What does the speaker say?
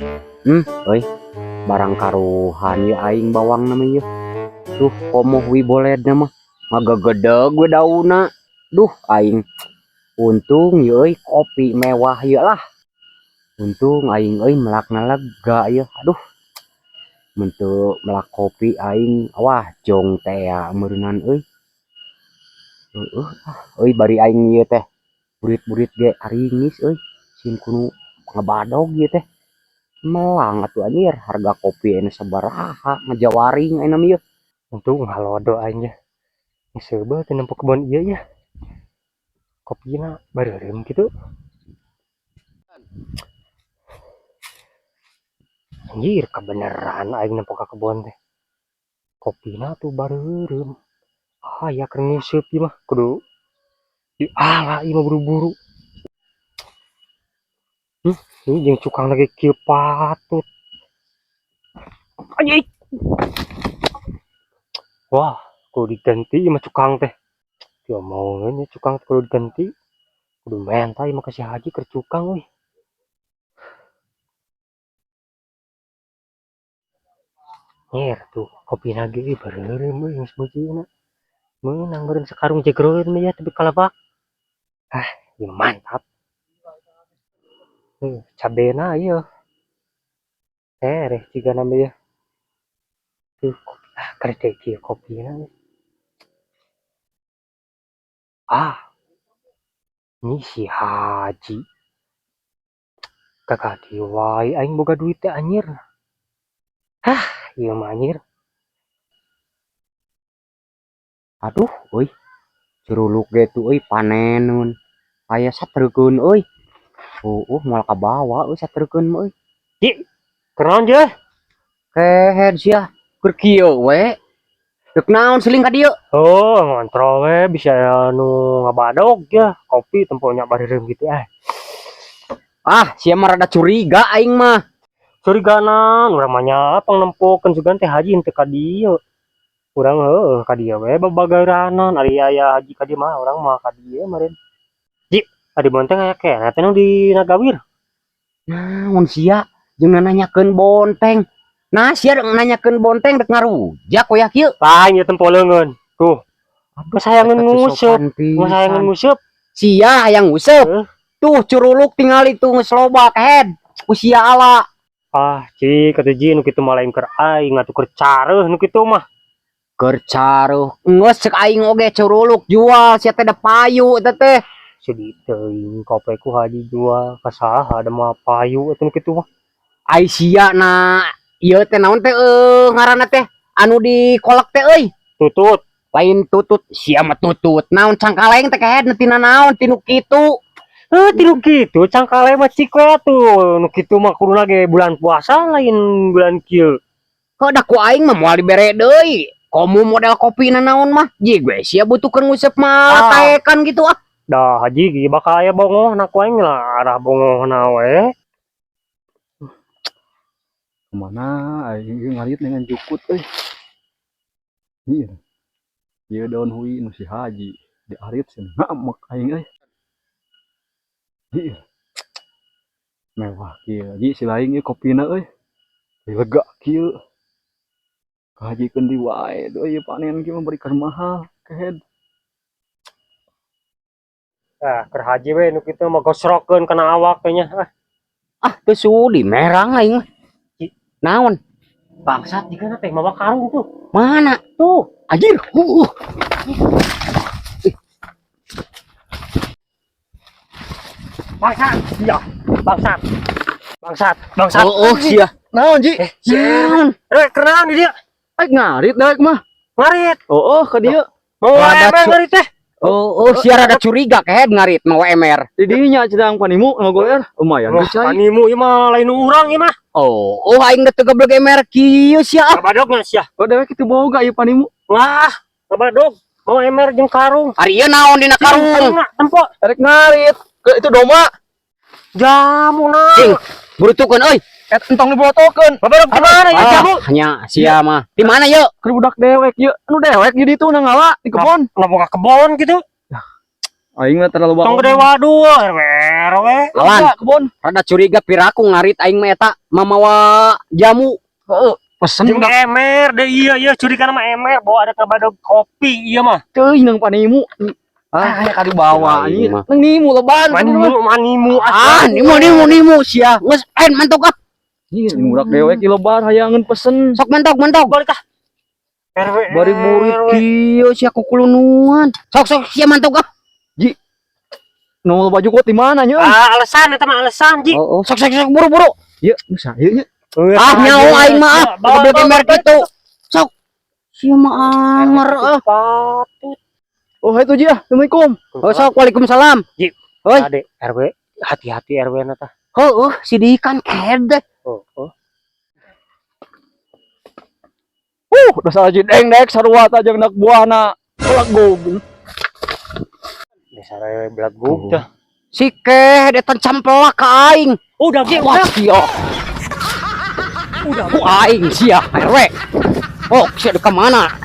Euy. Barang karuhan ye aing bawang nama ye. Duh, komoh wi boledna mah. Ngagegedeg we daunna. Duh, aing untung ye euy kopi mewah ye lah. Untung aing euy melakna lega ye. Aduh. Mun teu melak kopi aing wah jong tea meureunan euy. Heueuh ah euy bari aing ieu teh burit-burit ge aringis euy. Sieun ku nu ngabadog ieu teh. Melang atuh anjir harga kopi ayeuna sabaraha ngajawaring ayeuna mah ieu. Untung halodo aing nya. Geus seubeuh teh nempo kebon ieu nya. Kopina bareureum kitu. Anjir kabeneran aing nempo ka kebon teh. Kopina tuh bareureum. Aya keur nguseup ieu mah kudu diala ieu mah buru-buru. Ini jeung cukang lagi kieu patut. Anjing. Wah, kudu diganti ieu mah cukang teh. Diomongeun ieu cukang teh kudu diganti. Kudu menta ieu mah ka si Haji keur cukang euy. Nyer tuh kopina ge euy bareureum euy geus meujeuhna. Meunang meureun sakarung jegroeun mah ya tapi kalebak. Ah, ieu mantap. Cabena ieu. Tereh jigana mah ieu. Tuh kopi ah karek kieu kopina. Ah. Ini si Haji. Kakak wae aing boga duit teh anjir. Hah, ieu mah anjir. Aduh euy. Curuluk ge tuh euy paneneun. Aya satreukeun euy. Heueuh moal kabawa euy satreukeun mah euy. Ji, kunaon je? Kehed sia, keur kieu we. Deuk naon seling ka dieu? Oh, ngontrol we bisa anu ngabadog ya, kopi temponya bareureum kitu ah. Ah, sia mah rada curiga aing mah. Curiga naon urang mah nya pangnempokeun sugan teh Haji henteu ka dieu. Urang heueuh ka dieu we babagaranan ari aya Haji ka dieu mah urang mah ka dieu meureun. Ji, ari bonteng aya keneh teh nu di Nagawir. Naon sia jeung nanyakeun bonteng. Nah, sia rek nanyakeun bonteng rek ngarujak we kieu. Lain ieu tempo leungeun. Tuh. Geus hayangeun nguseup, geus hayangeun nguseup. Sia hayang nguseup. Heuh. Tuh curuluk tingali tuh geus loba kehed. Ku sia ala. Ah, cik atuh ji nu kitu mah lain keur aing atuh keur careuh nu kitu mah. Keur careuh. Geus ceuk aing oge curuluk jual sia teh da payu eta teh. Sedih teuing kope ku Haji jual ka saha da mah payu atuh nu kitu mah. Ai sia na ieu teh naon teh ngaranna teh anu dikolek teh euy. Tutut. Lain tutut, sia mah tutut. Naon cangkaleng teh kehed tina naon tinu kitu. Heuh tinu kitu cangkaleng mah cik we atuh. Nu kitu mah kuduna ge bulan puasa lain bulan kieu. Heuh da ku aing mah moal dibere deui. Komo model kopi na naon mah. Ji gue sia butuhkeun nguseup mah taekan gitu ah. Dah Haji ge bakal aya bongohna ku aing lah arah bongohna we. Kemana aing ngarit dengan jukut euy. Ieu. Ieu daun hui nu si Haji diarit cenah ngamek aing euy. Ieu. Mewah kieu Haji si laing ieu kopina euy. Lega kieu. Kahajikeun deui wae deui ieu panen kieu mah berikan mahal kehed. Ah, keur haji we nu kitu mah gosrokeun kana awak teh nya. Ah, ah teu sudi merang aing mah. Naon? Bangsat jigana teh mawa karung tuh. Mana? Tuh. Anjir. Heueuh. Bangsat. Ya, bangsat. Bangsat, bangsat. Oh, sia. Naon, Ji? Naon? Eh, kenaon di dia? Aing ngarit daek mah. Ngarit. Oh, ka dieu. Mau Rada emang ngarit teh. Oh, sia rada curiga kehed ngarit mau emer. Di dinya cenah panimu ngogoler. Lumayan Wah, geus cai. Panimu ieu mah lain urang ieu mah. Oh, aing teu geblek emer kieu sia. Ngabadogna sia. Oh, dewek kitu boga ieu panimu. Wah, ngabadog. Mau emer jeung karung. Ari ieu naon dina karung? Karungna tempo. Erek ngarit. Ke itu domba. Jamu na. Cing, burutukeun euy. Et entong dibrotokeun. Ngabadog di mana ieu jamu? Nya sia mah. Di mana yeuh? Keur budak dewek ieu. Anu dewek di ditu na ngala di kebon. Lah boga kebon kitu. Aing mah terlalu Tong gede waduh, RW RW. Alan, Kebon. Rada curiga piraku ngarit aing mah eta mamawa jamu. Heeh. Pesen Jeung emer deh, iya iya, curiga mah emer bawa ada kabadog kopi iya mah. Teuing nang panimu. Ah, aya ka dibawa Aing anjing. mah. Nang nimu leban. Manimu manimu. Ah, nimu nimu nimu sia. Geus en mantok ah. Ih, ngurak dewek ieu lebar hayangeun pesen. Sok mantok mantok. Balik ah. RW. Bari burit kieu sia kukulunuan. Sok sok sia mantok ah. Nu loba jukut di mana nya? Ah, alasan eta mah alasan, Ji. Oh, oh. Sok sok sok buru buru. Ieu, nu saha nya? Ah, nyaho aing mah ah. Goblok emer kitu. Sok. Sia mah anger ah. Patut. Oh, itu Ji ah. Assalamualaikum. Oh, sok waalaikumsalam. Ji. Oi. Ade RW, hati-hati RW na tah. Heueuh, si dikan kede. Oh. Dasar Haji dengdek sarua ta jeung anak buahna. Belegug. Dasar RW belegug tah. Si keh eta campelak ka aing. Udah, Ji, Wah, udah. sia. Udah. Ku aing sia RW. Oh, sia ka mana?